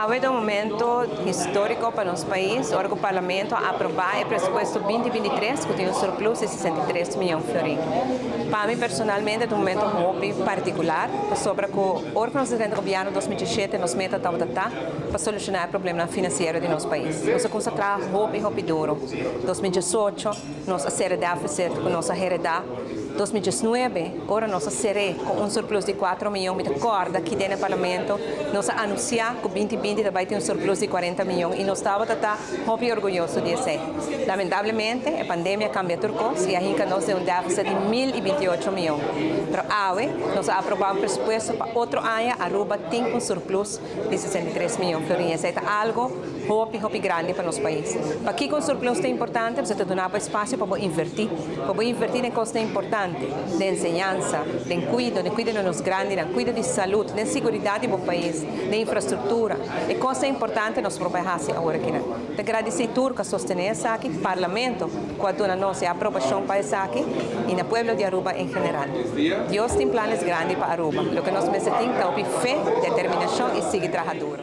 Awe ta un momento historico pa nos pais, ora cu Parlamento a aproba e presupuesto 2023 cu tin un surplus di 63 miyon florin. Pa mi personalmente ta un momento hopi particular, pasobra cu ora cu nos a drenta gobierno 2017 nos meta tabata ta pa soluciona e problemanan financiero di nos pais. Nos a cuminsa traha hopi hopi duro. 2018 nos a cera deficit cu nos a hereda. 2019, ora nos a cer'é cu un surplus di 4 miyon, mi ta corda aki den e Parlamento, nos a anuncia cu 2020 ta bay tin un surplus di 40 miyon y nos tabata ta hopi orguyoso di esey. Lamentablemente, e pandemia a cambia tur cos y a hinca nos den un deficit di 1028 miyon. Pero awe, nos a aproba un presupuesto pa otro aña. Aruba tin un surplus di 63 miyon florin. Esey ta algo hopi, hopi grandi pa nos pais. Pakico un surplus ta importante? Pasobra ta duna bo espacio pa bo inverti. Pa bo inverti den cosnan importante, den enseñansa, den cuido, den cuido di nos grandinan, cuido di salud, den siguridad di bo pais, den infrastructura. E cosnan importante nos por bay haci awor akinan. Ta gradici tur cu a sostene esaki, Parlamento cu a duna nos e aprobacion pa esaki y na pueblo di Aruba en general. Dios tin planes grandi pa Aruba. Loke nos mester tin ta hopi fe, determinacion y sigui traha duro.